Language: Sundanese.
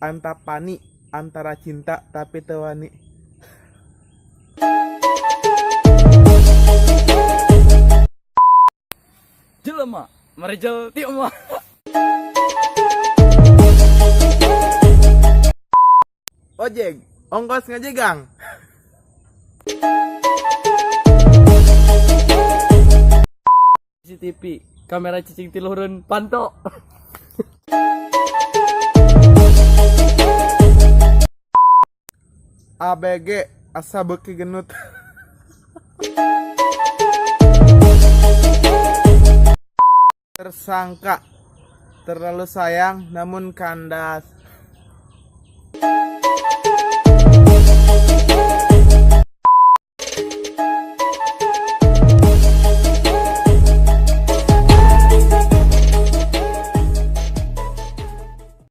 Antapani, antara cinta tapi teu wani. Jelema marejel ti emah. Ojek, ongkos ngajegang. CCTV kamera cicing ti luhureun panto. ABG, asa beuki genut. Tersangka, terlalu sayang namun kandas.